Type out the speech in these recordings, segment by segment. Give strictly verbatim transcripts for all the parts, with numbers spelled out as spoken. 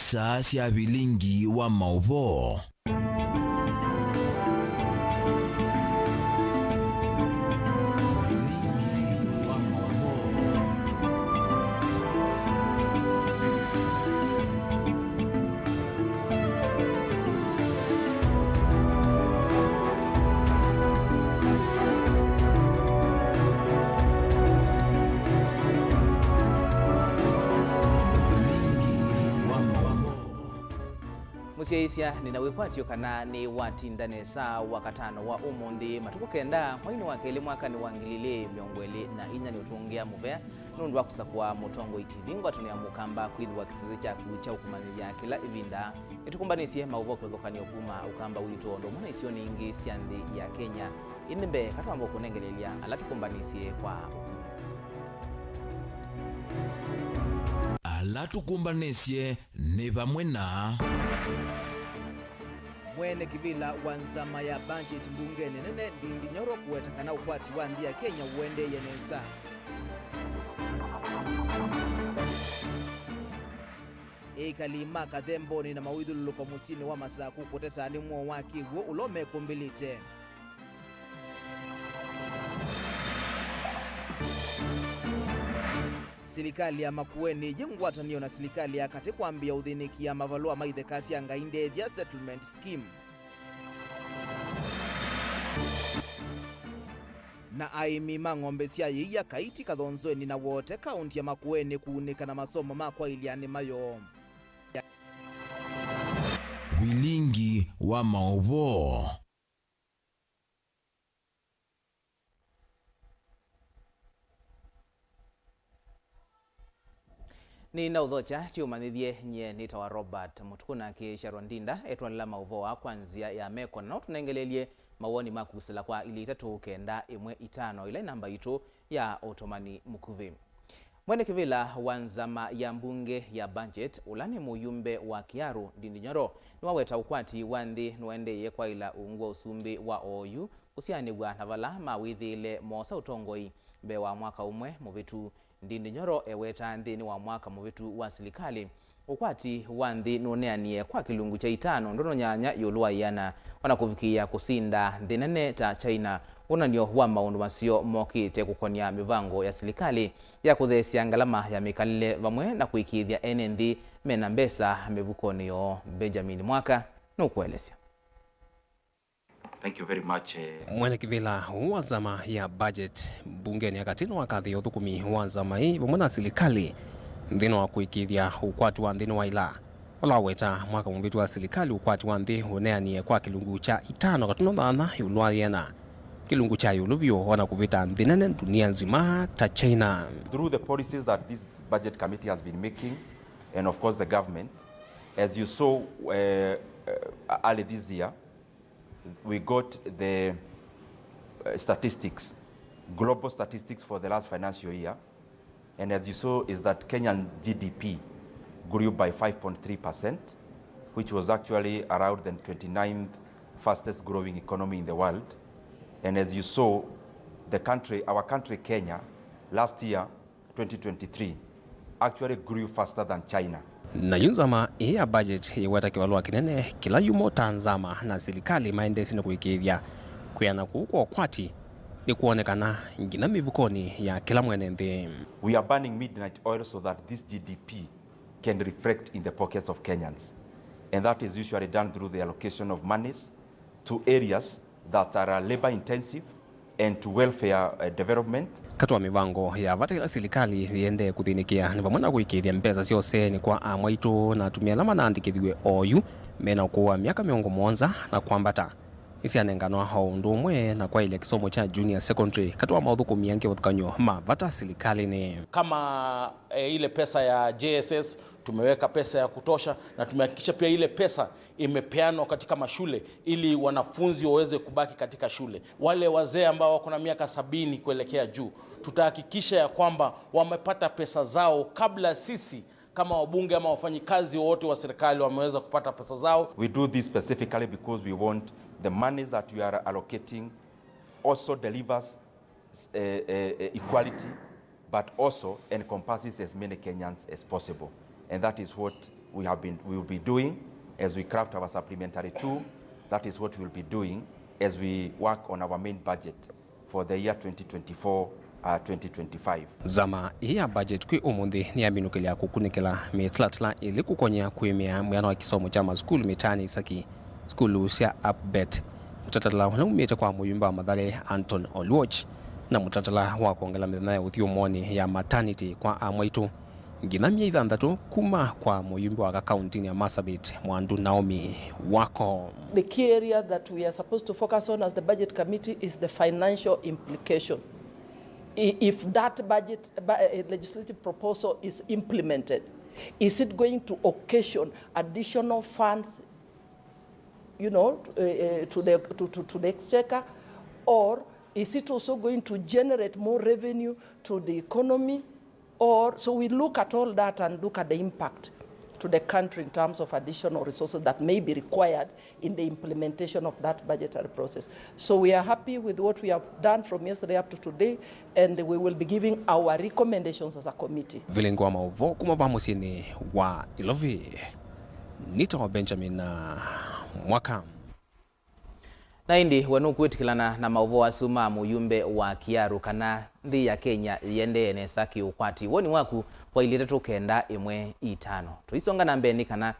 Saa sya vilingi wa maũvoo. Mũsyaĩĩsya, nĩ na wĩkwatyo kana nĩwatinda nesa Wakatano wa ũmũnthĩ, matukũ kenda, mweinĩ wa kelĩ, mwakanĩ wa ngili ilĩ mĩongo ĩlĩ na inya, nĩũtũngĩa mũvea nũndũ wa kũsakũa Mũtongoi T V, ngwatanĩo ya Mũkamba, kwĩthĩwa kĩsese kyaku kya ũkũmanyĩthya kĩla ĩvinda. Nĩtũkũmbanĩsye maũvoo kĩvathũkany'o kuma Ũkamba witũ o ũndũ ũmwe na isionĩ ingĩ sya nthĩ ya Kenya. Ĩndĩ mbee, katwamba kũnengelelya ala tũkũmbanĩsye kwa ũkuvĩ. Ala tũkũmbanĩsye nĩ vamwe na. Mwene kĩvĩla wa nzama ya budget mbungenĩ nene, Ndindi Nyoro, kũweta kana ũkwati wa nthĩ ya Kenya ũendeeye nesa. Ekali ma Kathembonĩ na mawĩthyũlũlũko mũsyĩnĩ wa Masaku kũteta nĩ mwoo wa kĩw'ũ ũla ũmekũmbĩlĩte. Silikalĩ ya Makueni yĩ ngwatanĩo na silikalĩ ya katĩ kwambĩĩa ũthĩnĩkĩa mavalũa ma itheka sya Ngai Ndethya, settlement scheme. Na aĩmi ma ng'ombe sya yĩia Kaiti, Kathonzweni na Wote, kaũnti ya Makueni, kuunĩka na masomo ma kwaĩlya nĩma yoo. Vilingi wa maũvoo. Nĩnaũthokya tũũmanyĩthye, nyie nĩtawa Robert Mũtukũ, nake Sharon Ndinda etwanĩla maũvoo aa kwa nzĩa ya meko, na no tũnengelelye mawoni ma kũsĩla kwa ilĩ itatũ kenda ĩmwe itano, ĩla ĩ namba yitũ ya ũtũmani mũkuvĩ. Mwene kĩvĩla wa nzama ya mbunge ya budget, ũla nĩ mũyumbe wa Kiaru, Ndindi Nyoro, nĩwaweta ũkwati wa nthĩ nũendeeye kwaĩla ungu wa ũsumbĩ wa oyu kũsyaanĩw'a na vala mawĩthĩĩle moosa ũtongoi mbee wa mwaka ũmwe mũvĩtu. Ndindi Nyoro ewetaa nthĩnĩ wa mwaka mũvĩtu wa silikalĩ, ũkwati wa nthĩ nũneanie kwa kĩlungu kya itano ndono nyanya ĩũlũ wa ĩana, o na kũvikĩĩa kũsinda nthĩ nene ta China. Wonany'o wa maũndũ maseo mokĩte kũkonya mĩvango ya silikalĩ ya kũtheesya ngalama ya mĩkalĩle vamwe na kũĩkĩĩthya ene nthĩ me na mbesa mĩvukonĩ yoo. Benjamin Mwaka nũkũelesya. Thank you very much, eh. Mwene kĩvĩla ũũ wa nzama ya budget mbungenĩ ya katĩ nĩwakathĩĩe ũthũkũmi wa nzama ĩĩ vamwe na silikalĩ nthĩnĩ wa kũĩkĩĩthya ũkwati wa nthĩnĩ wa ĩla, ũla waweta mwaka mũvĩtu wa silikalĩ ũkwati wa nthĩ ũneanie kwa kĩlungu kya itano katuno thantha ĩũlũ wa yĩana, kĩlungu kya ĩũlũ vyũ o na kũvĩta nthĩ nene ndunia nzima ta China. Through the policies that this budget committee has been making, and of course the government, as you saw, uh, uh, early this year, we got the, uh, statistics, global statistics for the last financial year, and as you saw is that Kenyan G D P grew by five point three percent, which was actually around the twenty-ninth fastest growing economy in the world. And as you saw, the country, our country Kenya, last year, twenty twenty-three actually grew faster than China. Na yu nzama ĩĩ ya budget ĩweta kĩvalũa kĩnene kĩla yumo ta nzama na silikalĩ maendeesye nĩ kũĩkĩĩthya kwĩana kũu kwa ũkwati nĩ kwonekana nginya mĩvukonĩ ya kĩla mwene nthĩ. We are burning midnight oil so that this G D P can reflect in the pockets of Kenyans. And that is usually done through the allocation of monies to areas that are, uh, labor intensive and to welfare, uh, development. Katĩ wa mĩvango ya vata ĩla silikalĩ yĩendee kũthĩnĩkĩa nĩ vamwe na kũĩkĩĩthya mbesa sya ũseenĩ kwa amwaitũ na atumĩa ala manaandĩkĩthiw'e oyu mena ũkũũ wa myaka mĩongo mũonza na kwambata. Nĩsyanenganwa o ũndũ ũmwe na kwaĩlya kĩsomo kya junior secondary, katĩ wa maũthũkũmi angĩ ũthũkany'o ma vata silikalĩnĩ. Kama, eh, ile pesa ya J S S, tumeweka pesa ya kutosha na tumehakikisha pia ile pesa imepeanwa katika mashule ili wanafunzi waweze kubaki katika shule. Wale wazee ambao wako na miaka sabini kuelekea juu, tutahakikisha ya kwamba wamepata pesa zao kabla sisi kama wabunge ama wafanyikazi wote wa serikali wameweza kupata pesa zao. We do this specifically because we want the monies that we are allocating also delivers, eh, eh, eh, equality, but also encompasses as many Kenyans as possible. And that is what we have been, we will be doing as we craft our supplementary two. That is what we will be doing as we work on our main budget for the year twenty twenty-four, uh, twenty twenty-five. Nzama ĩĩ ya budget kwĩ ũmũnthĩ nĩyaminũkĩlya kũkunĩkĩla mĩtalatala ĩlĩ kũkony'a kwĩmĩa mwĩana wa kĩsomo kya masukulu mĩtaanĩ ĩsaki, sukulu sya APBET. Mũtalatala ũla umĩte kwa mũyumbe wa Mathare Anton Oluoch, na mũtalatala wa kwongela mĩthenya ya ũthyũmũonĩ ya maternity kwa amwaitũ nginya myei thanthatũ kuma kwa mũyumbe wa kauntinĩ ya Marsabit, Mwandu Naomi Wako. The key area that we are supposed to focus on as the budget committee is the financial implication. I- If that budget, bu- uh, legislative proposal is implemented, is it going to occasion additional funds, you know, uh, uh, to the, to, to, to the exchequer, or is it also going to generate more revenue to the economy? Or, so we look at all that and look at the impact to the country in terms of additional resources that may be required in the implementation of that budgetary process. So we are happy with what we have done from yesterday up to today, and we will be giving our recommendations as a committee. Vilingi wa maũvoo kuma va mũsyĩnĩ wa Ilovi, nĩtawa Benjamin, uh, Mwaka. Na ĩndĩ, we nũkwĩtĩkĩlana na maũvoo asu ma mũyumbe wa Kiaru kana nthĩ ya Kenya yĩendee nesa kĩũkwati? Woni waku wailĩte tũkenda ĩmwe itano. Tũisonga na mbee nĩ kana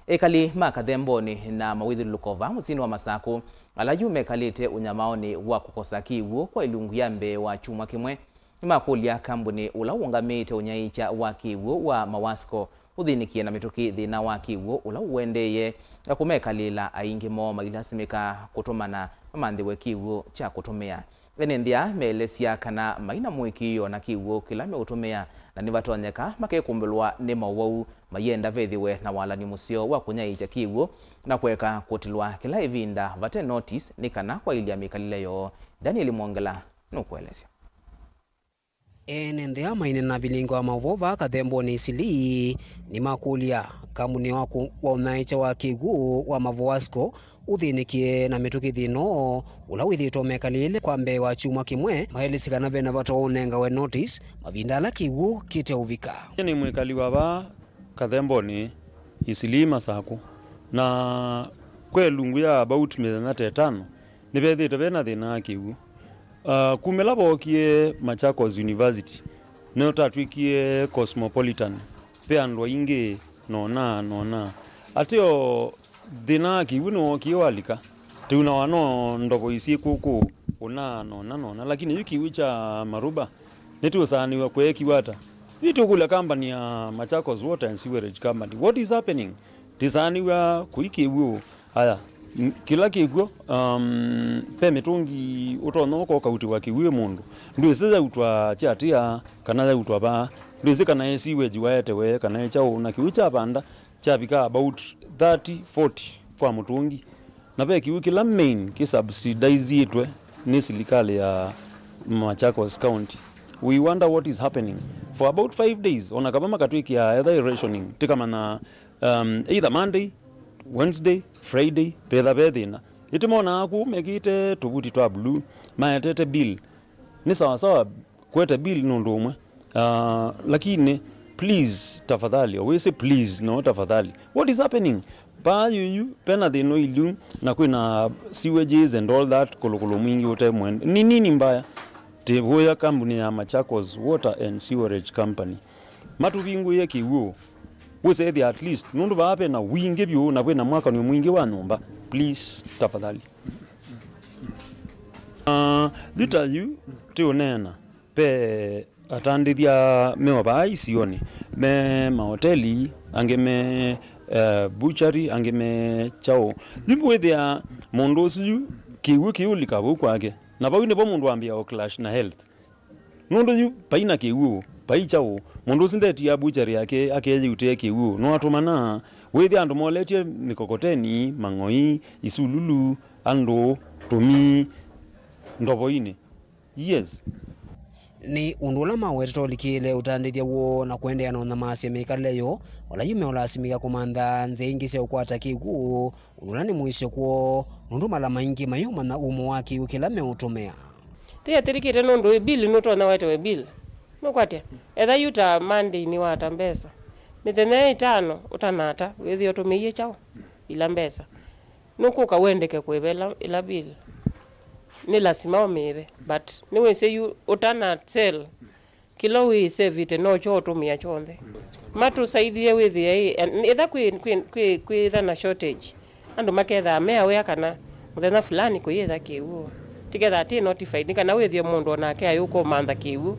ekali ma Kathembonĩ na mawĩthyũlũlũko vaa mũsyĩnĩ wa Masakũ, ala yu mekalĩte ũnyamaonĩ wa kũkosa kĩw'ũ kwa ilungu ya mbee wa kyumwa kĩmwe, nĩmakũlya kambunĩ ũla ũũngamĩĩte ũnyaĩĩkya wa kĩw'ũ wa Mawasco ũthĩnĩkĩe na mĩtũkĩ thĩna wa kĩw'ũ ũla ũendeeye na kũmekalĩla aingĩ moo mailasimĩka kũtũmana mamanthĩwe kĩw'ũ kya kũtũmĩa. Ene nthĩ aa meelesya kana mai na mũĩkĩĩo na kĩw'ũ kĩla meũtũmĩa, na nĩvatonyeka makekũmbĩlwa nĩ mowau mayenda vethĩwe na walany'o mũseo wa kũnyaĩĩkya kĩw'ũ na kũeka kũtilwa kĩla ĩvinda vate notice nĩ kana kwaĩlya mĩkalĩle yoo. Daniel Mwongela nũkũelesya. Ene nthĩ aa maineena na vilingi wa maũvoo vaa Kathembonĩ Isilii nĩmakũlya kambunĩ wa kũ- wa ũnyaĩĩkya wa kĩw'ũ wa Mawasco ũthĩnĩkĩe na mĩtũkĩ thĩna ũũ ũla wĩthĩĩtwe ũmekalĩĩle kwa mbee wa kyumwa kĩmwe, maelesye kana ve na vata wa ũnengawe notice mavinda ala kĩw'ũ kĩteũvika. Nĩ mwĩkali wa vaa Kathembonĩ Isilii Masakũ, na kwa ĩlungu ya about mĩthenya ta ĩtano nĩvethĩĩtwe ve na thĩna wa kĩw'ũ. Uh, kumĩla vookie Machakos University, nĩyo tatwĩkie cosmopolitan. Ve andũ aingĩ nona, nona. Ateo thĩna wa kĩw'ũ nĩwookie walika. Tĩunawa no ndovo isyĩ kũkũ, ũna, nona, nona. Lakini yu kĩw'ũ kya Maruba, nĩtĩũsaanĩw'a kweekiw'a ata? Yu tũkũlya kambani ya Machakos Water and Sewerage Company, what is happening? Tĩsaanĩw'a kũi kĩw'ũ. Aya, m- kĩla kĩkw'o, um, ve mĩtũngi ũtonya ũka ũkautĩwa kĩw'ũ ĩ mũndũ. Ndwĩsĩ yautwa kyatĩa, kana yautwa vaa. Ndwĩsĩ kana ĩ sewage waetewe, kana ĩ kyaũ, na kĩw'ũ kyavanda, kyavika about thirty, forty kwa mũtũngi. Na ve kĩw'ũ kĩla main kĩsubsidizeĩtwe nĩ silikalĩ ya Machakos County. We wonder what is happening. For about five days, ona kava makatwĩkĩa etha ĩ rationing, tĩkamanya, um, either Monday, Wednesday, Friday, vetha ve thĩna. Ĩtĩ monaa kũu mekĩte tũvuti twa blue, maetete bill. Nĩ sawasawa kwete bill nũndũ ũmwe. Uh, lakini, please, tafadhali, always say please, no, tafadhali. What is happening? Vaa yuyu, vena thĩna ũilyu, na kwĩna sewages and all that, kũlũkũlũ mwingĩ ũte mwende. Ni nini mbaya? Tĩvũya kambuni ya Machakos Water and Sewerage Company matũvingũĩe kĩw'ũ. Wĩsethĩa at least, nũndũ vaa vena wingĩ vyũ na vena mwakanio mwingĩ wa nyũmba. Please, tafadhali. Uh, yu ta yu, tĩũneena. Ve atandĩthya me o vaa isionĩ, me mahoteli, angĩ me, eh, butchery, angĩ me kyaũ. Yu wĩthĩa mũndũ ũsu yu kĩw'ũ kĩũlika vau kwake, na vau nĩvo mũndũ ambĩĩa o clash na health. Nũndũ yu vai na kĩw'ũ, vai kyaũ, mũndũ ũsu ndetia butchery yake akeyĩutĩa kĩw'ũ, no atũmana. Wĩthĩa andũ moletye mĩkokoteni, mang'oi, isululu, andũ, tũmii, ndovoinĩ. Yes. Nĩ ũndũ ũla mawetete ũlikĩĩle ũtandĩthya woo na kũendeea na ũnyamaasya mĩkalĩle yoo, o la yu meũlasimĩka kũmantha nzĩa ingĩ sya ũkwata kĩw'ũ, ũndũ ũla nĩ mũisyo kwoo, nũndũ mala maingĩ mayũmanya umo wa kĩw'ũ kĩla meũtũmĩa. Tĩyatĩrĩkĩte nũndũ ĩ bill nũtonya wetewe bill. Nũkwatya? Etha yu ta Monday nĩwata mbesa. Mĩthenya ĩtano ũtanata wĩthĩe ũtũmĩie kyaũ ila mbesa. Nũkũka wendeke kũĩva ĩla, ĩla bill. Nĩ lasima ũmĩĩve, but nĩwĩsĩ yu ũtana sell, kĩla wĩsevĩte nokyo ũtũmĩa kyonthe. Matũsaidie wĩthĩe ĩ, ĩtha kwĩ, kwĩ, kwĩ, kwĩtha na shortage, andũ makethaa me aware kana mũthenya fulani kũyĩtha kĩw'ũ. Tĩkethaa tĩ notified, nĩ kana wĩthĩe mũndũ onake ayũka ũmantha kĩw'ũ,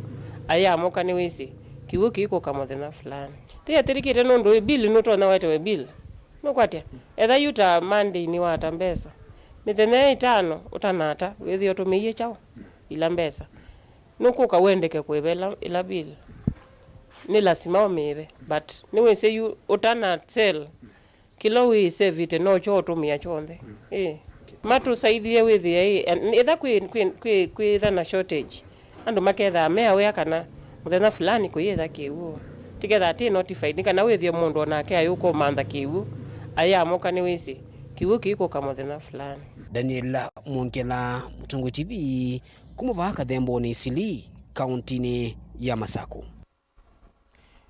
ayamũka nĩwĩsĩ kĩw'ũ kĩikũka mũthenya fulani. Tĩyatĩrĩkĩte nũndũ ĩ bill nũtonya wetewe bill. Nũkwatya? Etha yu ta Monday nĩwata mbesa. Mĩthenya ĩtano ũtanata wĩthĩe ũtũmĩie kyaũ ila mbesa. Nũkũka wendeke kũĩva ĩla, ĩla bill. Nĩ lasima ũmĩĩve, but nĩwĩsĩ yu ũtana sell, kĩla wĩsevĩte nokyo ũtũmĩa kyonthe. Ĩ. Matũsaidie wĩthĩe ĩ, ĩtha kwĩ, kwĩ, kwĩ, kwĩtha na shortage, andũ makethaa me aware kana mũthenya fulani kũyĩtha kĩw'ũ. Tĩkethaa tĩ notified, nĩ kana wĩthĩe mũndũ onake ayũka ũmantha kĩw'ũ, ayamũka nĩwĩsĩ kĩw'ũ kĩikũka mũthenya fulani. Daniel Mwongela, Mũtongoi T V, kuma vaa Kathembonĩ Isili, kauntinĩ ya Masaku.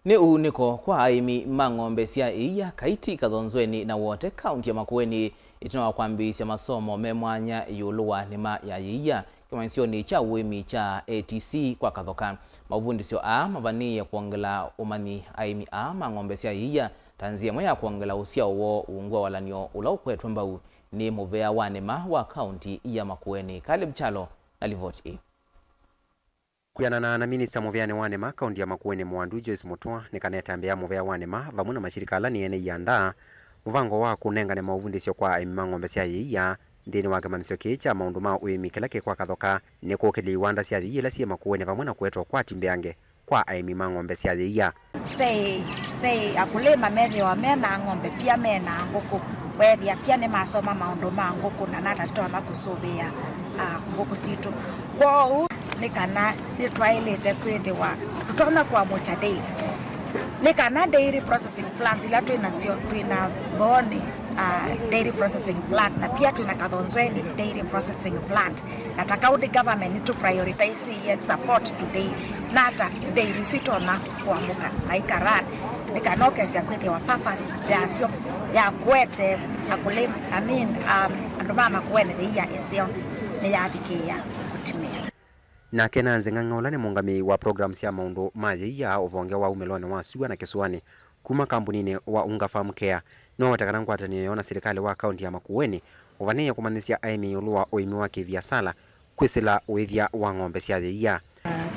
Nĩ uunĩko kwa aĩmi ma ng'ombe sya ĩia Kaiti, Kathonzweni na Wote, kaunti ya Makueni, ĩtina wa kwambĩĩsya masomo me mwanya ĩũlũ wa nĩma ya yĩia kĩmanyĩsyonĩ kya ũĩmi kya A T C kwa Kathoka. Maũvundĩsyo aa mavanĩĩe kwongela ũmanyi aĩmi aa ma ng'ombe sya yĩia ta nzĩa ĩmwe ya kwongela ũsyao woo ungu wa walany'o ũla ũkwetwe mbau nĩ mũvea wa nĩma wa kaunti ya Makueni. Caleb Kyalo na livoti ĩĩ. Kwĩanana na minista mũveanĩ wa nĩma kaunti ya Makueni Mwandu Joyce Mutua, nĩ kana ĩtambya ya mũvea wa nĩma vamwe na mashirika ala nĩ ene ianda, mũvango wa kũnengane maũvundĩsyo kwa aĩmi ma ng'ombe sya yĩia nthĩnĩ wa kĩmanyĩsyo kĩĩ kya maũndũ ma ũĩmi kĩla kĩ kwa Kathoka nĩ kũkĩlya iwanda sya yĩia ila syĩ Makueni vamwe na kũetwa ũkwati mbeange kwa aĩmi ma ng'ombe sya yĩia. Ve, ve akũlĩma methĩawa me na ng'ombe pia, me na ngũkũ, weethĩa pia nĩmasoma maũndũ ma ngũkũ na nata tũtonya kũsũvĩa, ah, ngũkũ sitũ. Kwoou nĩ kana nĩtwaĩlĩte kwĩthĩwa tũtonya kũamũkya dairy, nĩ kana dairy processing plants ila twĩ nasyo, twĩ na Mbooni, ah, dairy processing plant, na pia twĩ na Kathonzweni dairy processing plant. Na ta county government nĩtũ prioritize support to dairy, nata dairy isu itonya kũamũka na ikaran, nĩ kana ũkesya kwĩthĩwa purpose yasyo ya kũete akũlĩma, I mean, um, andũ ma Makueni yĩia ĩseo nĩyavikĩĩa kũtimĩa. Nake Nanzi Ng'ang'a, ũla nĩ mũũngamĩi wa program sya maũndũ ma yĩia ũvonge wa umĩlonĩ wa sua na kĩsũanĩ kuma kambuninĩ wa Unga Farm Care, nĩwaweta kana ngwatanĩo yoo na silikalĩ wa kaunti ya Makueni ũvanĩĩe kũmanyĩsya aĩmi ĩũlũ wa ũĩmi wa kĩviasala kwĩsĩla ũĩthya wa ng'ombe sya yĩia.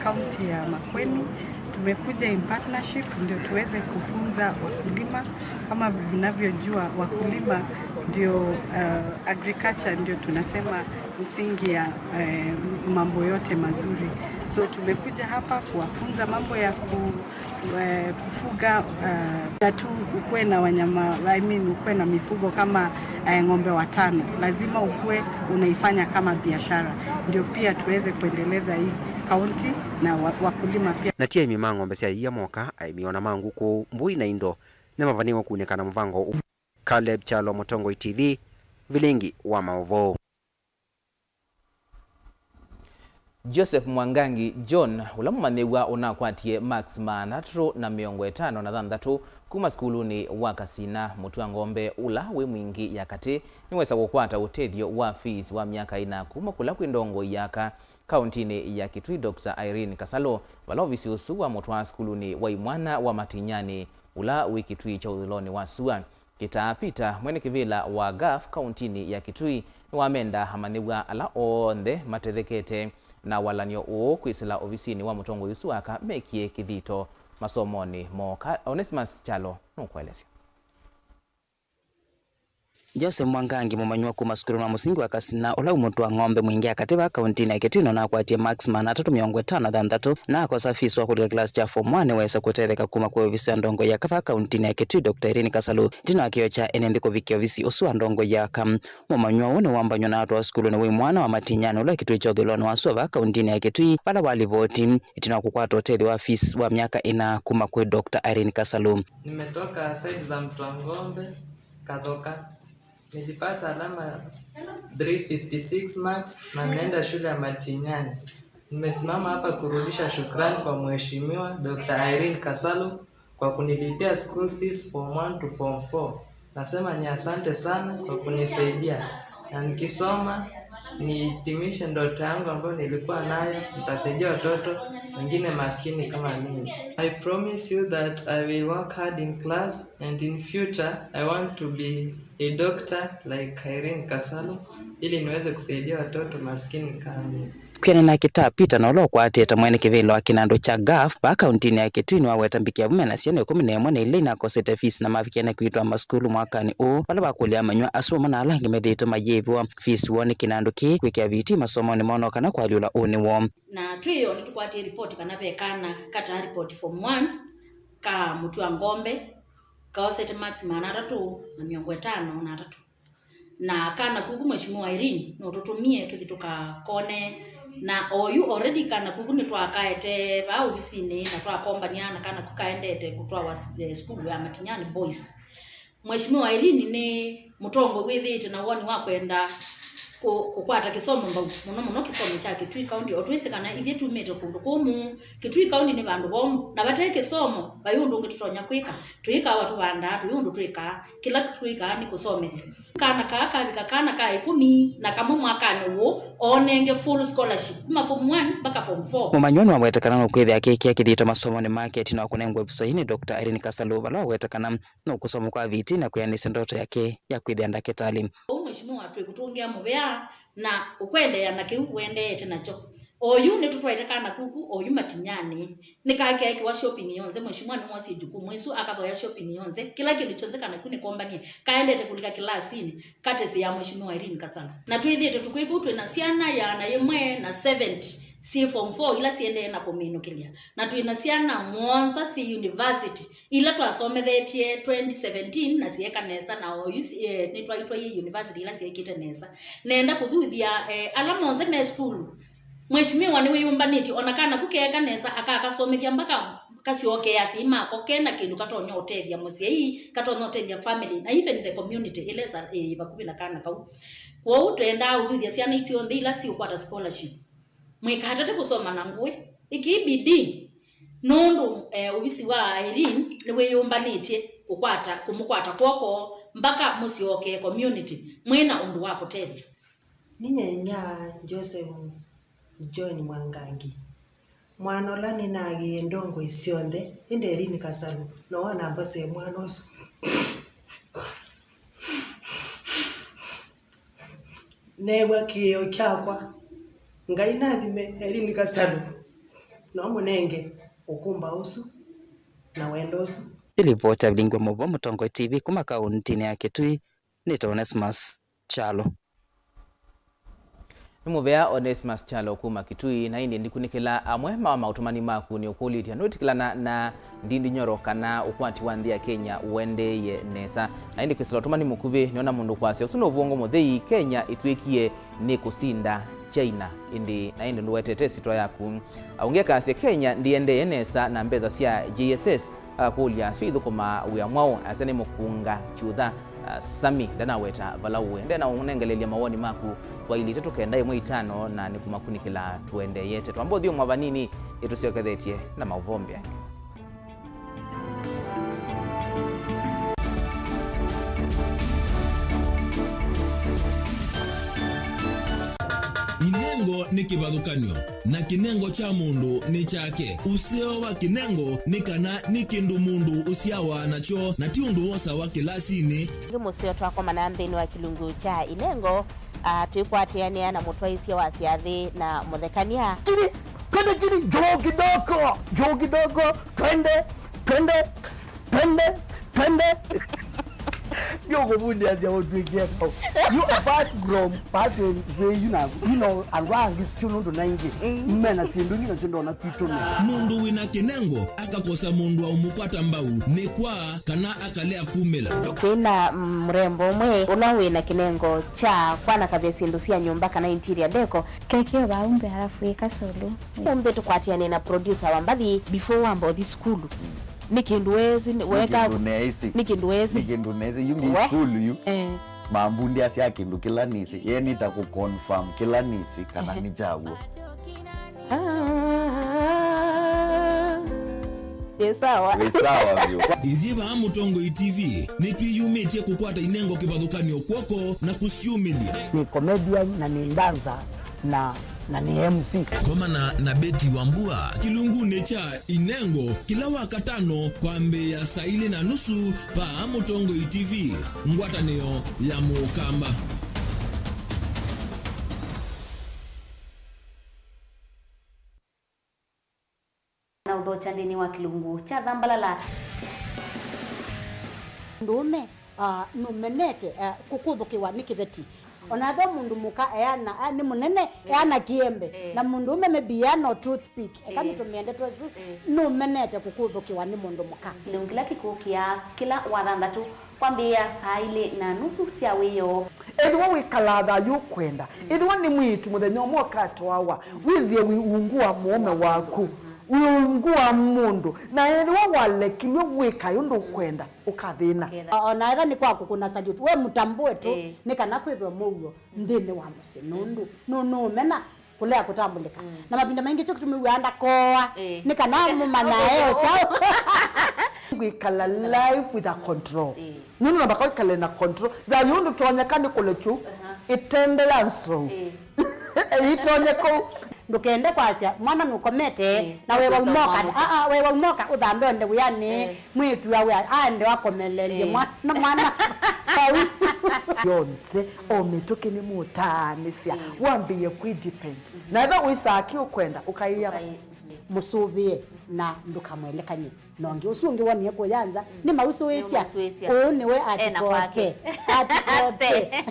Kaunti ya Makueni tumekuja in partnership ndio tuweze kufunza wakulima. Kama mnavyojua, wakulima ndio, uh, agriculture ndio tunasema msingi ya, eh, mambo yote mazuri. So tumekuja hapa kuwafunza mambo ya ku-, eh, kufuga, eh, tu ukuwe na wanyama, I mean, ukuwe na mifugo kama, eh, ng'ombe watano. Lazima ukuwe unaifanya kama biashara. Ndio pia tuweze kuendeleza hii kaunti na wa-, wakulima pia. Na ti aĩmi ma ng'ombe sya iia moka, aĩmi ona ma ngũkũ, mbũi na indo nĩmavanĩĩwe kunĩka na mũvango ũũ. Caleb Kyalo, Mũtongoi T V, vilingi wa maũvoo. Joseph Mwangangi John, ũla mũmanyĩw'a ũnakwatie marks maana atatũ na mĩongo ĩtano na thanthatũ kuma sukulunĩ wa Kasina, mũtĩ wa ng'ombe ũla wĩ Mwingi ya katĩ, nĩwesa kũkwata ũtethyo wa fees wa myaka ĩna kuma kũla kwĩ ndongoi ya aka kauntinĩ ya Kitui, Doctor Irene Kasalu, vala ovisi ũsu wamũtwaa sukulunĩ wa imwana wa Matinyani, ũla wĩ Kitui kya ũthũĩlonĩ wa sua. Kĩtaa Peter, mwene kĩvĩla wa gaf kauntinĩ ya Kitui, nĩwamenda amanyĩw'a ala onthe matethekete na walany'o ũũ kwĩsĩla ovisinĩ wa mũtongoi ũsu wa aka mekie kĩthito masomonĩ moo. Ka-, Onesimus Kyalo nũkũelesya. Joseph Mwangangi, mũmanyĩw'a kuma sukulunĩ wa mũsingi wa Kasina, ũla wĩ mũtĩ wa ng'ombe Mwingi ya katĩ vaa kauntinĩ ya Kitui, nũnakwatie marks maana atatũ mĩongo ĩtano na thanthatũ, na akosa fees wa kũlika class kya form one, nĩwesa kũtetheka kuma kwĩ ovisi ya ndongoi ya aka vaa kauntinĩ ya Kitui, Doctor Irene Kasalu, ĩtina wa kĩoo kya ene nthĩ kũvikĩa ovisi ũsu wa ndongoi ya aka. Mũmanyĩw'a ũũ nĩwambanyw'a na atwawa sukulunĩ wa imwana wa Matinyani, ũla wĩ Kitui kya ũthũĩlonĩ wa sua vaa kauntinĩ ya Kitui, vala walivoti ĩtina wa kũkwata ũtethyo wa fees wa myaka ĩna kuma kwĩ Doctor Irene Kasalu. Nimetoka side za Mtwang'ombe, Kathoka. Nilipata alama three fifty six marks na nimeenda shule ya Matinyani. Nimesimama hapa kurudisha shukrani kwa Mheshimiwa Doctor Irene Kasalu kwa kunilipia school fees form one to form four. Nasema ni asante sana kwa kunisaidia, na nikisoma nihitimishe ndoto yangu ambayo nilikuwa nayo, nitasaidia watoto wengine maskini kama mimi. I promise you that I will work hard in class and in future I want to be a doctor like Irene Kasalu ili niweze kusaidia watoto maskini kama mimi. Kwĩanana na Kĩtaa Peter, na ũla ũkwatĩte mwene kĩvĩla wa kĩnandũ kya gaf vaa kauntinĩ ya Kitui, nĩwaweta mbikĩ ya vu mena syana ĩkũmi na ĩmwe na ila inakosete fees na mavikĩe na kwĩtwa masukulu mwakanĩ ũũ, vala vakũlya amanywa asu amwe na ala angĩ methĩĩtwe mayĩvĩwa fees woo nĩ kĩnandũ kĩĩ kwĩkĩa vitii masomonĩ moo no kana kũalyũla ũnĩ woo. Na twĩ o nĩtũkwatie ripoti kana ve kana kataa ripoti form one ka Mũtua Ngombe kaosete marks maana atatũ na mĩongo ĩtano na atatũ. Na kana kuku Mheshimiwa Irene nũtũtũmie tũthi tũkakone, na oyu already kana kuku nĩtwakaete vaa ovisinĩ na twakombania na kana kuku kaendete kũtwawa s-, eh, sukulu ya Matinyani Boys. Mheshimiwa Irene nĩ mũtongoi wĩthĩĩte na woni wa kwenda kũ-, kũkwata kĩsomo mbau, mũno mũno kĩsomo kya Kitui County. O twĩsĩ kana ithyĩ tumĩte kũndũ kũmũ, Kitui County nĩ vandũ vomu, na vate kĩsomo vai ũndũ ũngĩ tũtonya kwĩka. Tũikawa tũvandaa, tũi ũndũ twĩkaa, kĩla twĩkaa nĩ kũsomethya. Kana kaa kavika kana ka ĩkũmi na kamwe mwakanĩ ũũ, oonenge full scholarship kuma form one mpaka form four. Mũmanywa nĩwaweta kana nũkwĩthĩa akĩkĩa kĩthito masomonĩ make ĩtina wa kũnengwa ĩvuso ii nĩ Doctor Irene Kasalu, vala waweta kana nũkũsoma kwa vitii na kwĩanĩsya ndoto yake ya kwĩthĩa ndakĩtalĩ. Ũu Mheshimiwa twĩkũtũngĩa mũvea na ũkwendeea na kĩu ũendeete nakyo. Oyu nĩtũtwaĩte kana kuku, oyu Matinyani, nĩkakeekĩwa shopping yonthe. Mheshimiwa nĩwosie jukumu ĩsu, akathoya shopping yonthe, kĩla kĩndũ kyonthe kana ku nĩkombanie, kaendete kũlika kĩlasinĩ, katesi ya Mheshimiwa Irene Kasalu. Na twĩthĩĩtwe tũkwĩka ũu, twĩ na syana ĩana yĩmwe na seventy syĩ form four ila siendee na kũminũkĩlya, na twĩ na syana mũonza syĩ university ila twasomethetye twenty seventeen na syeeka nesa, na oyu si-, eh, nĩtwaitwa yĩ university ila syeekĩte nesa. Nenda kũthuthya, eh, ala monthe me sukulu. Mheshimiwa nĩwĩyũmbanĩtye, ona kana ku keeka nesa, akakasomethya mpaka kasyoke asyai mako kena kĩndũ katonya ũtethya mũsyai, katonya ũtethya family, na even the community ĩla ĩsa-, ĩ vakuvĩ na kana kau. Kwoou twendaa ũthuthya syana ii syonthe ila siũkwata scholarship. Mwĩkatate kũsoma na ngũĩ. Ĩkĩi bidii, nũndũ, eh, ovisi wa Irene nĩwĩyũmbanĩtye kũkwata, kũmũkwata kw'oko mpaka mũsyoke community mwĩ na ũndũ wa kũtethya. Nĩ nyenya Joseph John Mwangangi. Mwana ũla nĩnaaĩie ndongoi syonthe, ĩndĩ Irene Kasalu nowe wanambasĩe mwana ũsu. Neew'a kĩĩo kyakwa. Ngai nathime Irene Kasalu, no mũnenge ũkũmba ũsu na wendo ũsu. Nĩ livoti ya Vilingi wa Maũvoo Mũtongoi T V kuma kauntinĩ ya Kitui, nĩtawa Onesmus Kyalo. Nĩ mũvea Onesmus Kyalo kuma Kitui, na ĩndĩ ndikunĩkĩla amwe ma maũtũmani maku nĩ ũkũlĩtya nũĩtĩkĩlana na ndindi nyoro kana ũkwati wa nthĩ ya Kenya ũendeeie nesa. Na ĩndĩ kwĩsĩla ũtũmani mũkuvĩ, nĩona mũndũ kwasya, ũsu nĩ ũvũngũ mũthei, Kenya ĩtw'ĩkie nĩ kũsinda China, ĩndĩ na ĩndĩ ndũwetete ĩsyĩtwa yaku. Aũngĩ akasya Kenya ndĩendeeye nesa na mbesa sya J S S, akakũlya asyo ithũkũmaa wĩa mwaũ, asya nĩ mũkũnga kyutha. Ah, Sami ndanaweta vala ũĩ. Ndena ũnengelelya mawoni maku kwa ili itatũ kenda ĩmwe itano, na nĩkũmakunĩkĩla tũendeeyete. Twamba ũthyũmũa vanini, ĩtũsyokethetye na maũvoo mbee angĩ. Inengo nĩ kĩvathũkany'o, na kĩnengo kya mũndũ nĩ kyake. Ũseo wa kĩnengo nĩ kana nĩ kĩndũ mũndũ ũsyawa nakyo, na ti ũndũ wosawa kĩlasinĩ. Nĩ mũseo twakomana nthĩnĩ wa kĩlungu kya inengo, ah, twĩkwatĩanĩa na mũtwaĩsya wa syathĩ na mũthekania. Chini, twende chini, juu kidogo, juu kidogo, twende, twende, twende, twende. Ndio kuvundia sia utwĩkie kau. You apart from person, you know, you know, andũ angĩ still nũndũ na ingĩ. Mm. Mena syĩndũ ingĩ na syĩndũ ona kwitũ no. Mũndũ wĩna kĩnengo akakosa mũndũ wa ũmũkwata mbau nĩ kwa kana akalea kumĩla. Kwĩna, mm, mũrembo ũmwe ũla wĩna kĩnengo kya kwanakavya syĩndũ sya nyũmba kana interior deco. Keke vau mbee alafu ĩka solo. Ũmbĩ tũkwatĩane na producer wa mbathi. Before wamba ũthi sukulu, nĩ kĩndũ weesĩ, nĩ weka, kĩndũ neesĩ. Nĩ kĩndũ weesĩ. Nĩ kĩndũ neesĩ. Yu ngĩ sukulu yu. Eh. Mambundĩasya kĩndũ kĩla nĩsĩ. Ye nĩta kũ confirm kĩla nĩsĩ kana nĩ kyaw'o. Ah. Ĩ sawa. Wĩ sawa vyũ. Ithyĩ vaa Mũtongoi T V nĩtwĩyumĩtye kũkwata inengo kĩvathũkany'o kw'oko na kũsyumĩlya. Nĩ comedian na nĩ dancer na, na nĩ M C. Komana na Betty Wambua kĩlungunĩ kya Inengo kĩla Wakatano kwambĩĩa saa ilĩ na nusu vaa Mũtongoi T V, ngwatanĩo ya Mũkamba. Na ũthokya nthĩnĩ wa kĩlungu kya Thambalala. Mũndũũme, ah, nũmenete, ah, kũkũthũkĩwa nĩ kĩveti. O na ethĩwa mũndũ mũka eana, ah, nĩ mũnene, eana kĩembe, na mũndũũme maybe eana o toothpick, eka nĩtũmĩe ndeto ĩsu, nũmenete kũkũthũkĩwa nĩ mũndũ mũka. Kĩlungu kĩla kĩkũkĩa kĩla Wathanthatũ kwambĩĩa saa ilĩ na nusu sya wĩoo. Ethĩwa wĩkalaa thayũ ũkwenda, ethĩwa nĩ mwĩĩtu mũthenya ũmwe ũkatwawa, wĩthĩe wĩ ungu wa mũũme waku, wĩ ungu wa mũndũ, na ethĩwa walekilw'e wĩkae ũndũ ũkwenda, ũkathĩna. O na ethĩwa nĩ kwa kũkũna salute, we mũtambũe tu, nĩ kana kwĩthwe mũuo nthĩnĩ wa mũsyĩ, nũndũ nũ-, nũũmena kũlea kũtambũlĩka. Na mavinda maingĩ kyo kĩtumi wĩaa ndakooa, nĩ kana mũmanyae o kyaũ. Kwĩkala life with a control. Nũndũ namba kwĩkale na control. Thayũ ndũtonyeka nĩ kũlekyu ĩtende ya nzou. Ĩtonye kũu. Ndũkende kwasya mwana nũkomete na wewa umoka, aa, wewa umoka ũthambe onde wĩanĩ, mwĩĩtu awe aende akomelelye mwana, mwana vau. Yonthe o mĩtũkĩ nĩmũtaanĩsya wambĩĩe kwĩ depend. Na ethĩwa wĩsaa kĩ ũkwenda, ũkaĩa va? Mũsũvĩe na ndũkamwelekany'e na ũngĩ. Ũsu ũngĩ wonie kũya nza, nĩmausũĩsya. Nĩmausũĩsya. Ũũ nĩwe ena kwake. Atikoke. Atikoke.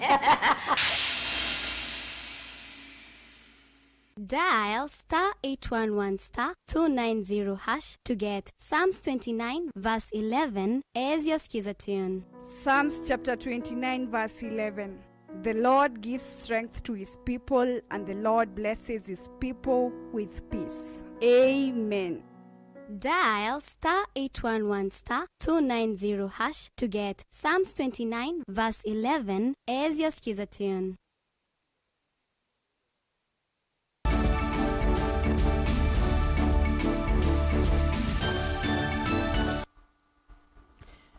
Dial star eight one one star two nine zero hash to get Psalms twenty-nine verse eleven as your skiza tune. Psalms chapter twenty-nine verse eleven. The Lord gives strength to his people, and the Lord blesses his people with peace. Amen. Dial star eight one one star two nine zero hash to get Psalms twenty-nine verse eleven as your skiza tune.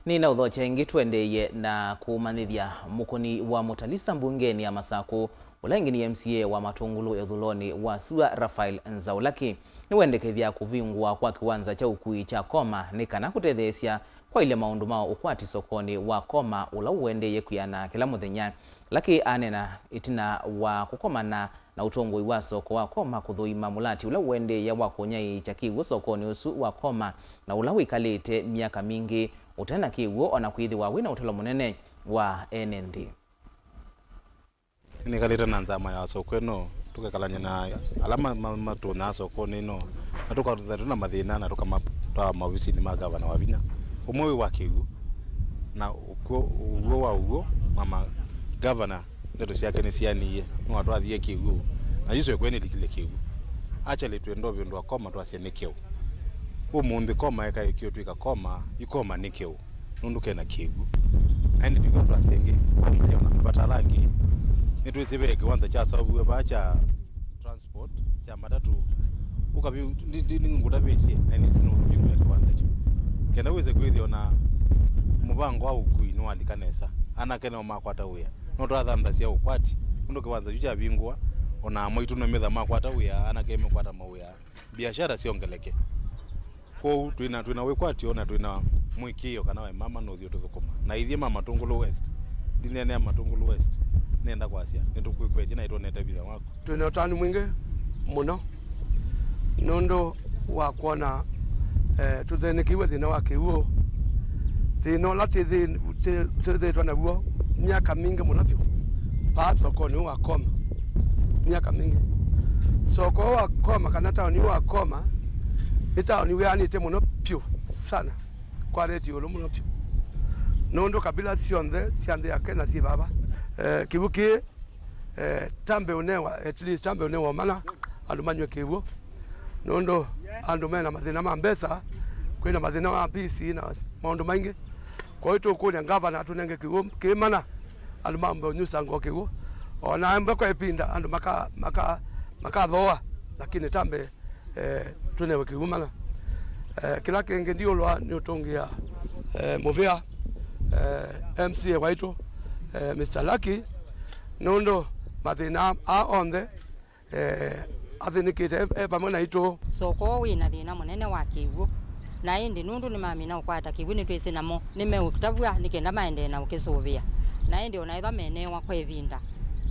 Nĩnaũthokya ĩngĩ tũendeeye na kũmanyĩthya mũkũni wa Mũtalisa mbungenĩ ya Masakũ, ũla ĩngĩ nĩ M C A wa Matũngũlũ ĩthũlonĩ wa sua, Raphael Nzaũ Lucky, nĩwendekethya kũvingũa kwa kĩwanza kya ũkui kya Koma nĩ kana kũtetheesya kwaĩlya maũndũ ma ũkwati sokonĩ wa Koma ũla ũendeeye kwĩana kĩla mũthenya. Lucky aneena ĩtina wa kũkomana na ũtongoi wa soko wa Koma kũthũima mũlati ũla ũendeea wa kũnyaĩĩkya kĩw'ũ sokonĩ ũsu wa Koma, na ũla wĩkalĩte myaka mingĩ ũte na kĩw'ũ, o na kwĩthĩwa wĩ na ũtalo mũnene wa ene nthĩ. Nĩkalĩte na nzama ya soko ĩno, tũkekalany'a na ala ma- ma- matũnyaa sokonĩ ĩno, na tũkathethya twĩ na mathĩna na tũkamatwaa maovisinĩ ma gavana wa vinya. Ũmwe wĩ wa kĩw'ũ, na ũkw'o ũw'o wa ũw'o, mama gavana ndeto syake nĩsianĩie, nĩwatwathie kĩw'ũ, na yu soko nĩlikile kĩw'ũ. Actually, twenda ũvĩndũa Koma twasye nĩ kĩu. Ũmũnthĩ Koma eka ĩkĩũtw'ĩka Koma, yu Koma nĩ kĩu, nũndũ kena kĩw'ũ. Na ĩndĩ tũkw'a twasye ĩngĩ, Koma yĩ o na mavata ala angĩ. Nĩtwĩsĩ ve kĩwanza kyaseũviw'e vaa kya transport kya matatũ, ũkavi- ndi- ndi- nĩngũtavĩtye, na nĩsĩ nũndũ vingũe kĩwanza kyu. Kenda wĩse kwĩthĩa o na mũvango wa ũkui nĩwalika nesa, anake nĩo makwata wĩa. No twathanthasya ũkwati, nũndũ kĩwanza kyu kyavingũa, o na amwaitũ no metha makwata wĩa, anake mekwata mawĩa, biashara syongeleke. Kwoou twĩ na, twĩ na wĩkwatyo na twĩ na mũĩkĩĩo kana we mama nũthi ũtũthũkũma. Na ithyĩ ma Matũngũlũ West, ndineenea Matũngũlũ West, nĩenda kwasya, nĩtũkwĩkwetye na nĩtwonete vinya waku. Twĩ na ũtanu mwingĩ mũno nũndũ wa kwona, eh, tũthĩnĩkĩiwe thĩna wa kĩw'ũ. Thĩna ũla twĩthĩ- twĩ- twĩthĩĩtwe naw'o myaka mingĩ mũno vyũ vaa sokonĩ ũũ wa Koma, myaka mingĩ. Soko ũũ wa Koma kana taoni ũũ wa Koma nĩ taoni wĩanĩte mũno vyũ sana, kwarĩte ĩũlũ mũno vyũ, nũndũ kabila syonthe sya nthĩ ya Kenya syĩ vava. Eh, kĩw'ũ kĩĩ, eh, tambe ũnewa, at least tambe ũnewa mana andũ manywe kĩw'ũ, nũndũ andũ mena mathĩna ma mbesa, kwĩna mathĩna ma peace na maũndũ maingĩ. Kwoou tũkũlya ngavana atũnenge kĩw'ũ kĩ mana, andũ mambe ũnyusa ngoo kĩw'ũ. O na mbe kwa ĩvinda andũ maka- maka- makathooa, lakini tambe, eh, tũnewe kĩw'ũ mana. Eh, kĩla kĩngĩ ndiũlwa nĩ ũtũngĩa, eh, mũvea, eh, M C A waitũ, eh, Mister Lucky, nũndũ mathĩna aa onthe, eh, athĩnĩkĩte e, e vamwe naitũ. Soko wĩ na thĩna mũnene wa kĩw'ũ, na ĩndĩ nũndũ nĩmamina ũkwata kĩw'ũ, nĩtwĩsĩ namo nĩmeũtavw'a nĩ kenda maendee na ũkĩsũvĩa. Na ĩndĩ o na ethwa meneewa kwa ĩvinda,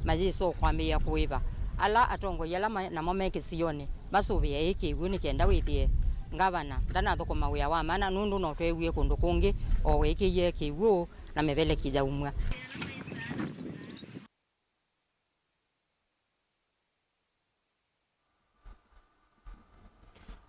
mayĩsa o kwambĩĩa kũĩva. Ala atongoi ala ma, namo me kĩsionĩ masũvĩe ĩ kĩw'ũ nĩ kenda wĩthĩe ngavana ndanathũkũma wĩa wa mana, nũndũ no tweewie kũndũ kũngĩ o wĩkĩie kĩw'ũ na mĩveleki yaumw'a.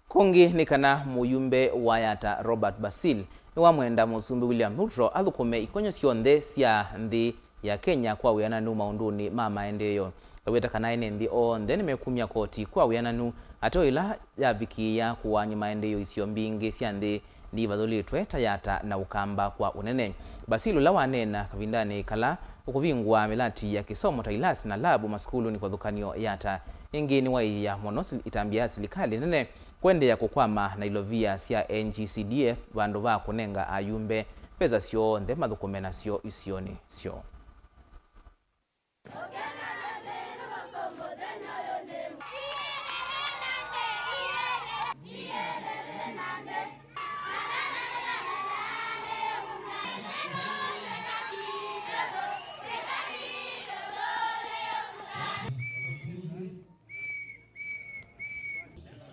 Kũngĩ nĩ kana mũyumbe wa Yatta Robert Basil nĩwamwenda Mũsumbĩ William Ruto athũkũme ikonyo syonthe sya nthĩ ya Kenya kwa wĩananu maũndũnĩ ma maendeeo. Aweta kana ene nthĩ onthe nĩmekumya koti kwa wĩananu, ateo ĩla yavikĩĩa kũaany'a maendeeo isio mbingĩ sya nthĩ ndivathũlĩtwe ta Yatta na Ũkamba kwa ũnene. Basil, ũla waneena kavindanĩ kala ũkũvingũa mĩlati ya kĩsomo ta ilasi na lavu masukulunĩ kĩvathũkany'o Yatta, ĩngĩ nĩwaiya mũno sil-, ĩtambya ya silikalĩ nene kũendeea kũkwama na ilovia sya N G C D F vandũ va kũnenga ayumbe mbesa syonthe mathũkũme nasyo isionĩ syoo.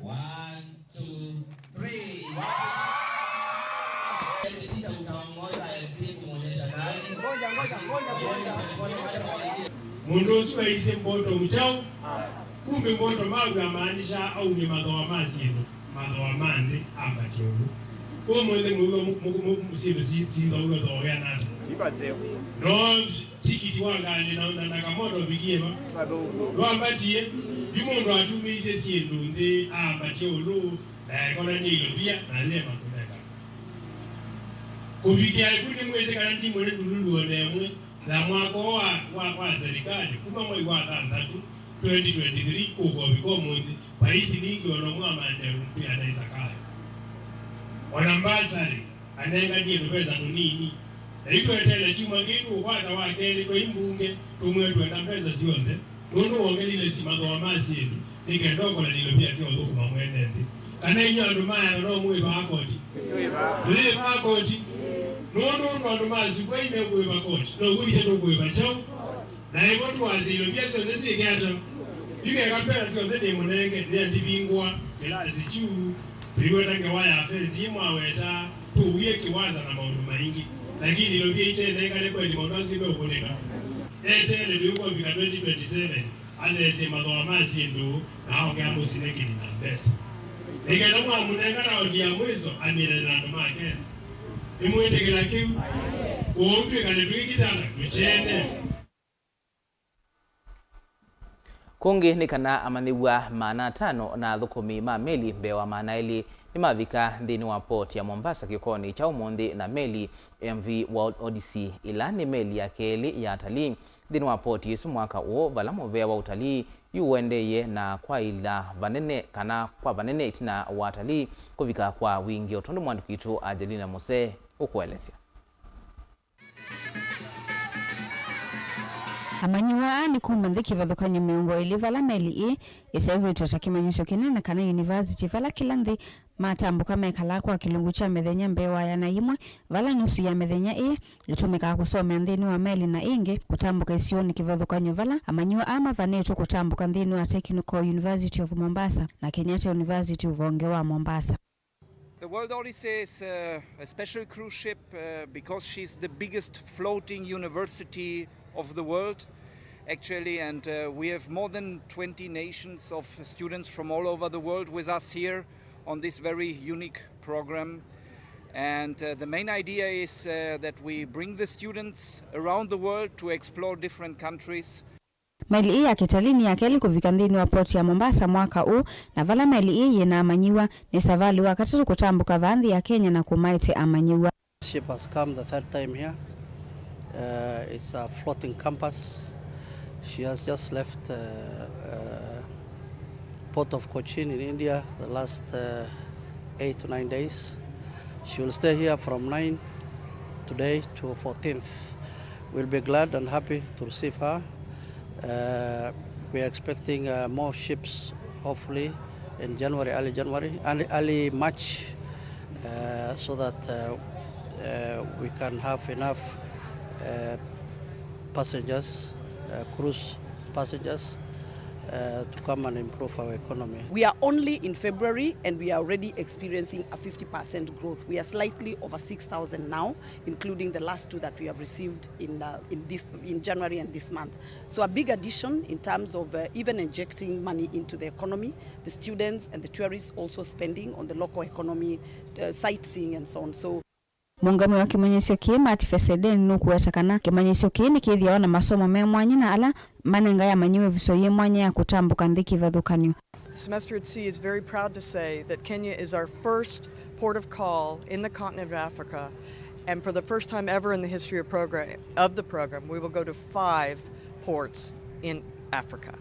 One, two, three. Teacher, utaongoza M P kumwonyesha nani? Ngoja, ngoja, ngoja, ngoja. Mũndũ ũsu aisye mboto mchao, kumbe mboto magu amaanisha aumye mathoa ma syĩndũ, mathoa ma nthĩ, ambatye ũu. Ũmũnthĩ mũiwa mu-, mu-, mu-, mu-, syĩndũ si-, sithoiwe thoea nata? Tiba seo. No tikiti wa ngalĩ na, na, na kamoto vikie va? Mathũku. Ndwambatie, yu mũndũ atumĩisye syĩndũ nthĩ, ambatye ũlũ, na ekona nĩ ilovia, na yema kũneka. Kũvikĩa ĩku nĩmwĩsĩ kana ndimwene ndululu o na ĩmwe, na mwaka ũũ wa, wa, wa serikali, kuma mwai wa thanthatũ, twenty twenty-three, kũka ũvika ũmũnthĩ, vai silingi o na ũmwe wa maendeeo kwĩana ĩsakaya. O na mbasarĩ, anenganie tũvesa tũnini. Na yu tweteele kyumwa kĩĩ tũũkwata wa kelĩ twĩ mbunge, tũmwĩe twenda mbesa syonthe, nũndũ wongelile si mathoa ma syĩndũ, nĩ kenda ũkũlanĩlyo pia sya ũthũkũma mwene nthĩ. Kana inyuĩ andũ ma Yatta no mwĩvaa koti? Twĩvaa. Mũyĩvaa koti? Nũndũ ũndũ andũ ma Sugoi mekũĩva koti, now'o ithyĩ tũkũĩva kyaũ? Na ĩvo tũwasya ilovia syonthe syĩke ata? Yu keka mbesa syonthe nĩmũnenge, nĩandivingũa kĩlasi kyu, tũiweta ngewa ya fensi ĩ mwaweta, tũuie kĩwanza na maũndũ maingĩ. Lakini ilovia itenengane kweli maũndũ asu meũkũnĩka. Eteele tũyũkũvika twenty twenty-seven, atheesye mathoa ma syĩndũ na aongea mũsinekini na mbesa. Nĩ kenda mwamũnenga raundi ya mwĩso amĩane na andũ ma Kenya. Nĩmwĩtĩkĩla kĩu? Kwoou twĩkale twĩkitana tũkyene. Kũngĩ nĩ kana amanyĩw'a maana atano na athũkũmi ma meli mbee wa maana elĩ nĩmavika nthĩnĩ wa port ya Mombasa kĩokonĩ kya ũmũnthĩ na meli M V World Odyssey, ĩla nĩ meli ya kelĩ ya atalii nthĩnĩ wa port ĩsu mwaka ũũ, vala mũvea wa ũtalii yu ũendeeye na kwaĩla vanene kana kwa vanene ĩtina wa atalii kũvika kwa wingĩ, o tondũ mwandĩki witũ Angelina Mose ũkũelesya. Amanyĩw'a aa nĩ kuma nthĩ kĩvathũkany'o mĩongo ĩlĩ vala meli ĩĩ ĩseũvĩtw'e ta kĩmanyĩsyo kĩnene kana yunivasiti, vala kĩla nthĩ matambũka mekalaa kwa kĩlungu kya mĩthenya mbee wa ĩana yĩmwe, vala nusu ya mĩthenya ĩĩ ĩtũmĩkaa kũsomea nthĩnĩ wa meli na ĩngĩ kũtambũka isionĩ kĩvathũkany'o vala amanyĩw'a aa mavanĩtwe kũtambũka nthĩnĩ wa Technical University of Mombasa na Kenyatta University ũvonge wa Mombasa. The World Odyssey is, uh, a special cruise ship, uh, because she's the biggest floating university of the world, actually, and, uh, we have more than twenty nations of students from all over the world with us here on this very unique program. And, uh, the main idea is, uh, that we bring the students around the world to explore different countries. Meli ĩĩ ya kĩtalii nĩ ya kelĩ kũvika nthĩnĩ wa port ya Mombasa mwaka ũũ, na vala meli ĩĩ yĩ na amanyĩw'a, nĩ savalĩ wa katatũ kũtambũka vaa nthĩ ya Kenya na kũmaete amanyĩw'a. Ship has come the third time here. Uh, it's a floating campus. She has just left, uh, uh, port of Cochin in India the last, uh, Eight to nine days. She will stay here from nine today to fourteenth. We'll be glad and happy to receive her. Uh, we are expecting uh, more ships, hopefully in January, early January, early, early March, uh, so that uh, uh, we can have enough uh, passengers, uh, cruise passengers, uh, to come and improve our economy. We are only in February and we are already experiencing a fifty percent growth. We are slightly over six thousand now, including the last two that we have received in, uh, in this, in January and this month. So a big addition in terms of uh, even injecting money into the economy, the students and the tourists also spending on the local economy, uh, sightseeing and so on. So Mũũngamĩi wa kĩmanyĩsyo kĩĩ, Marty Fessenden, nũkũweta kana kĩmanyĩsyo kĩĩ nĩkĩthĩawa na masomo me mwanya na ala manengae amanyĩw'a ĩvuso yĩ mwanya ya kũtambũka nthĩ kĩvathũkany'o. Semester at Sea is very proud to say that Kenya is our first port of call in the continent of Africa, and for the first time ever in the history of program, of the program, we will go to five ports in Africa.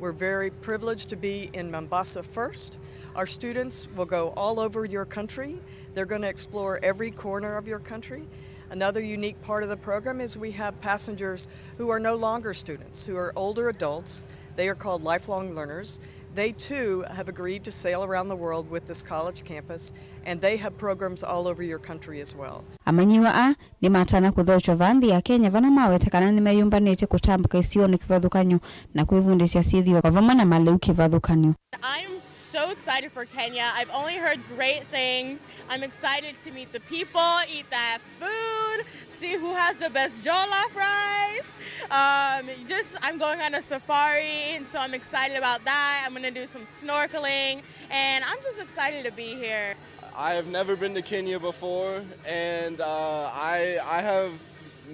We're very privileged to be in Mombasa first. Our students will go all over your country. They're going to explore every corner of your country. Another unique part of the program is we have passengers who are no longer students, who are older adults. They are called lifelong learners. They too have agreed to sail around the world with this college campus, and they have programs all over your country as well. Amanyĩw'a aa nĩmatana kũthokya vaa nthĩ ya Kenya, vala maweta kana nĩmeyũmbanĩtye kũtambũka isionĩ kĩvathũkany'o na kwĩvundĩsya syĩthĩo o vamwe na malĩu kĩvathũkany'o. I'm so excited for Kenya. I've only heard great things. I'm excited to meet the people, eat that food, see who has the best jollof rice. Um, just, I'm going on a safari, and so I'm excited about that. I'm gonna do some snorkeling, and I'm just excited to be here. I have never been to Kenya before, and uh, I I have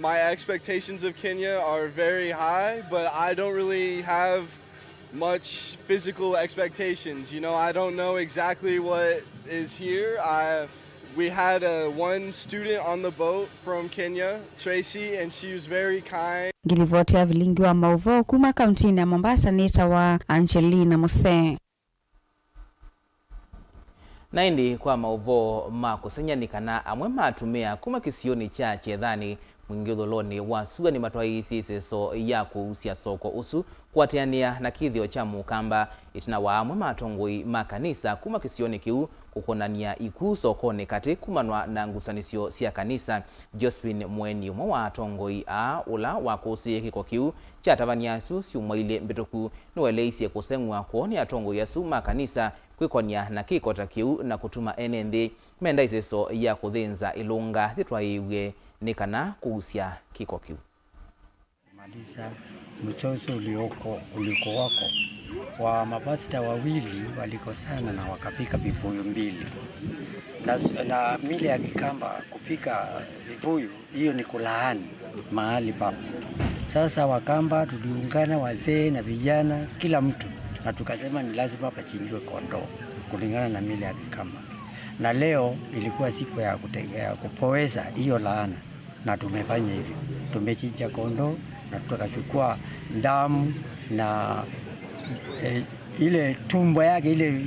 my expectations of Kenya are very high, but I don't really have much physical expectations. You know, I don't know exactly what is here. I we had a one student on the boat from Kenya, Tracy, and she was very kind. Ngilivoti ya vilingi wa maũvoo kuma kauntinĩ ya Mombasa nĩtawa Angelina Musee. Na ĩndĩ kwa maũvoo ma kũsengy'a nĩ kana amwe ma atumĩa kuma kĩsionĩ kya Kyethanĩ mwingĩũthũlonĩ wa sua nĩmatwaĩĩsye ĩseso ya kũusya soko ũsu kũatĩanĩa na kĩthĩo kya Mũkamba, ĩtina wa amwe ma atongoi ma kanisa kuma kĩsionĩ kĩu kũkonany'a ikw'ũ sokonĩ katĩ kumanwa na ngusanĩsyo sya kanisa. Josephine Mũeni, ũmwe wa atongoi aa ũla wakũsĩĩe kĩko kĩu kya atavany'a asu syumwa ilĩ mbĩtũku, nĩwaeleisye kũseng'w'a kwoo nĩ atongoi asu ma kanisa kwĩkonya na kĩko ta kĩu na kũtuma ene nthĩ menda ĩseso ya kũthĩnza ĩlũnga yĩtwaĩĩw'e nĩ kana kũusya kĩko kĩu. Maliza mzozo ulioko, uliko wako wa mapasta wawili walikosana na wakapika vibuyu mbili na, na mila ya Kikamba kupika vibuyu hiyo ni kulaani mahali papo. Sasa Wakamba tuliungana, wazee na vijana, kila mtu, na tukasema ni lazima pachinjwe kondoo kulingana na mila ya Kikamba, na leo ilikuwa siku ya kute-, ya kupoweza hiyo laana, na tumefanya hivyo. Tumechinja kondoo na tukachukua damu na, eh, ile tumbo yake, ile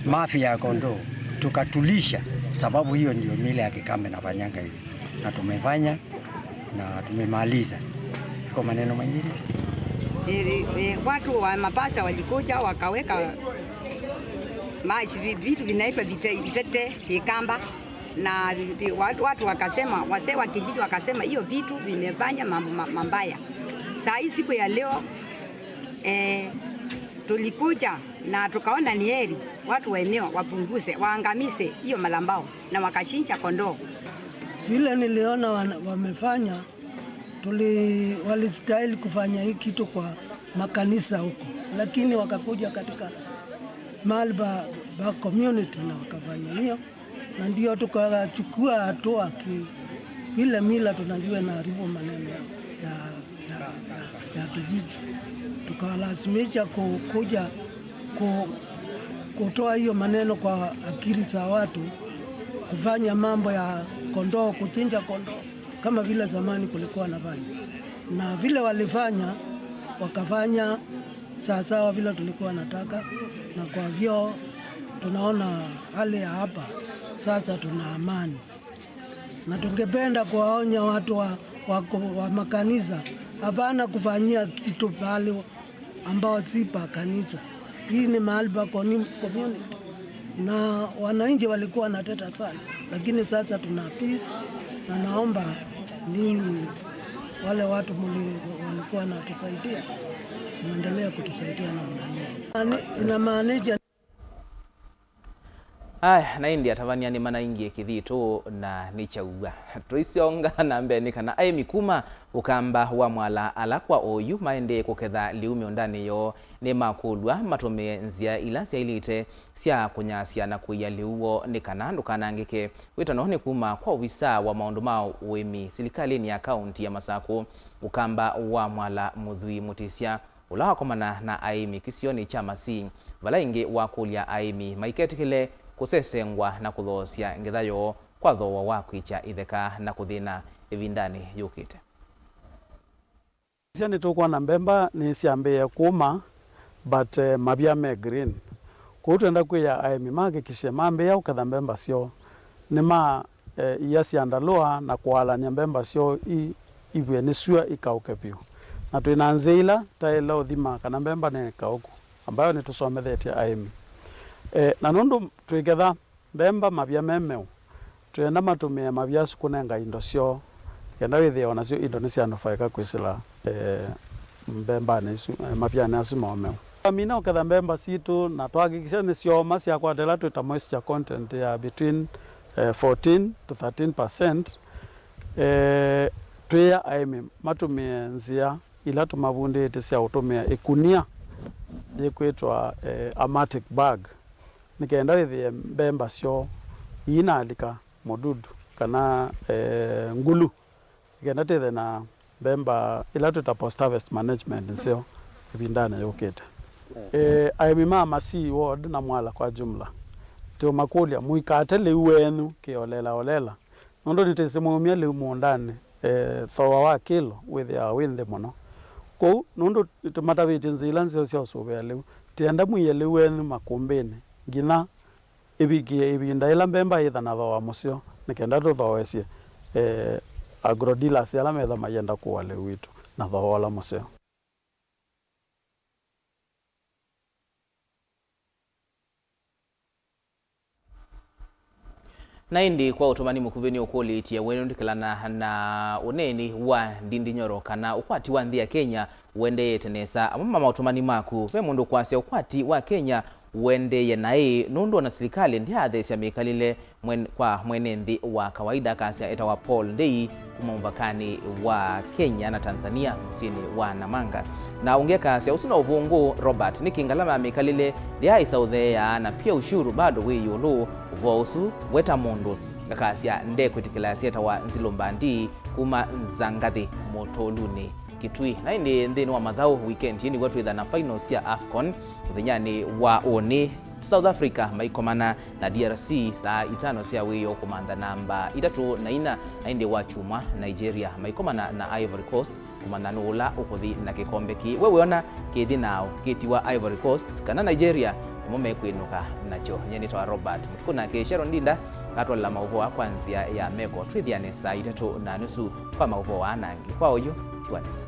mafi ya kondoo tukatulisha, sababu hiyo ndio mila ya Kikamba inafanyanga hivi, na tumefanya na tumemaliza. Iko maneno mengine? E, e, watu wa mapasta walikuja wakaweka maji, vi-, vitu vinaitwa vite-, vitete Kikamba, na vi-, vi-, watu, watu wakasema, wazee wa kijiji wakasema hiyo vitu vimefanya mambo ma-, mabaya. Saa hii siku ya leo, eh, tulikuja na tukaona ni heri watu wa eneo wapunguze, waangamize hiyo madhabahu, na wakachinja kondoo. Vile niliona wana-, wamefanya, tuli-, walistahili kufanya hii kitu kwa makanisa huko, lakini wakakuja katika mahali pa, pa community na wakafanya hiyo, na ndio tukachukua hatua ki-, vile mila tunajua inaharibu maneno ya, ya, ya, ya, ya kijiji. Tukawalazimisha ku-, kuja ku-, kutoa hiyo maneno kwa akili za watu, kufanya mambo ya kondoo, kuchinja kondoo kama vile zamani kulikuwa nafanya. Na vile walifanya, wakafanya sawasawa vile tulikuwa nataka, na kwa hivyo Tunaona hali ya hapa sasa, tuna amani, na tungependa kuwaonya watu wa, wa, wa makanisa, hapana kufanyia kitu pahali ambao si pa kanisa. Hii ni mahali pa commu-, community, na wananchi walikuwa wanateta sana, lakini sasa tuna peace, na naomba ninyi wale watu muli-, walikuwa wanatusaidia, muendelee kutusaidia namna hiyo. Ani-, inamaanisha Aya, na ĩndĩ atavany'a nĩmanaingie kĩthitũ na nĩkyaua. Tũisyonga na mbee nĩ kana aĩmi kuma Ũkamba wa Mwala, ala kwa oyu maendee kũketha lĩu mĩũndanĩ yoo, nĩmakũlw'a matũmĩe nzĩa ila syaĩlĩte sya kũnyasya na kũia lĩu woo nĩ kana ndũkanangĩke. Wĩtano nĩ kuma kwa ovisaa wa maũndũ ma ũĩmi silikalĩnĩ ya kaunti ya Masakũ, Ũkamba wa Mwala Mũthui Mũtĩsya, ũla wakomana na aĩmi kĩsionĩ kya Masii, vala ĩngĩ wakũlya aĩmi maiketĩkĩle kũsesengwa na kũthoosya ngetha yoo kwa thooa wa kwĩkya itheka na kũthĩna ĩvindanĩ yũkĩte. Sya nĩtũkwona mbemba nĩsyambĩĩe kũma, but, eh, mavya me green. Kwoou twenda kwĩa aĩmi mahakikishe mambĩĩa kũketha mbemba syoo, nĩma eh, ia sya ndalũa na kũalany'a mbemba syoo i-, ivw'e nĩ syũa ikaũke vyũ. Na twĩ na nzĩa ila taĩle ũthima kana mbemba nĩ kaũku, ambayo nĩtũsomethetye aĩmi. Eh, na nũndũ twĩketha mbemba mavya me meũ, twĩenda matũmĩe mavya asu kũnenga indo syoo, kenda wĩthĩe o nasyo indo nĩsyanufaĩka kwĩsĩla, eh, mbembanĩ isu, eh, mavyanĩ asu mao meũ. Twamina ũketha mbemba sitũ na twahakikisha nĩsyooma syakwata ĩla twĩta moisture content ya between, eh, fourteen to thirteen percent, eh, twĩa aĩmi matũmĩe nzĩa ila tũmavundĩte sya ũtũmĩa ĩkunia yĩkwĩtwa, eh, hermetic bag, nĩ kenda wĩthĩe mbemba syoo iinalika mũdudu kana, eh, ngulu. Nĩ kenda twĩthe na mbemba ila twĩta post harvest management nzeo ĩvindanĩ yũkĩte. Eh, aĩmi ma Masii ward na Mwala kwa jumla, tũũmakũlya mũikate lĩu wenyu kĩolela olela, nũndũ nĩtwĩsĩ mwaumya lĩu mũũndanĩ, eh, thooa wa kĩlo wĩthĩawa wĩ nthĩ mũno. Kwoou, nũndũ nĩtũmatavĩtye nzĩa ila nzeo sya ũsũvĩa lĩu, tienda mũie lĩu wenyu makũmbĩnĩ nginya ĩvikĩe ĩvinda yĩla mbemba yĩtha na thooa mũseo, nĩ kenda tũthooesye, eh, agrodealers ala metha mayenda kũa lĩu witũ na thooa ũla mũseo. Na ĩndĩ kwa ũtũmani mũkuvĩ nĩũkũlĩtye wenũndĩkĩlana na ũneeni wa ndindinyoro kana ũkwati wa nthĩ ya Kenya ũendeete nesa. Amwe ma maũtũmani maku, ve mũndũ ũkwasya ũkwati wa Kenya ũendeeye naĩ nũndũ ona silikalĩ ndĩatheesya mĩkalĩle mwen-, kwa mwene nthĩ wa kawaida, akasya etawa Paul Ndei kuma mũvakanĩ wa Kenya na Tanzania mũsyĩnĩ wa Namanga. Na ũngĩ akasya ũsu no ũvũngũ, Robert, nĩkĩ ngalama ya mĩkalĩle ndĩaaĩsa ũtheea na pia ushuru bado wĩ ĩũlũ? Ũvoo ũsu we ta mũndũ ngakasya ndekwĩtĩkĩla. Syetawa Nzilo Mbandi kuma Nzangathi Mũtũlunĩ. Kitui. Na ĩndĩ nthĩnĩ wa mathaũ, weekend ĩĩ nĩw'o twĩtha na finals sya AFCON mũthenyanĩ wa ũnĩ. South Africa maikomana na D R C saa itano sya wĩoo kũmantha namba itatũ na inya, na ĩndĩ wa kyumwa Nigeria maikomana na Ivory Coast kũmanya nũũ ũla ũkũthi na kĩkombe kĩĩ. We wĩona kĩthi naaũ, kĩtiwa Ivory Coast kana Nigeria nĩmo mekwĩnũka nakyo? Nyie nĩtawa Robert Mũtukũ, nake Sharon Ndinda ngatwalela maũvoo aa kwa nzĩa ya meko. Twĩthiane saa itatũ na nusu kwa maũvoo aa na angĩ. Kwa oyu, tiwa nesa.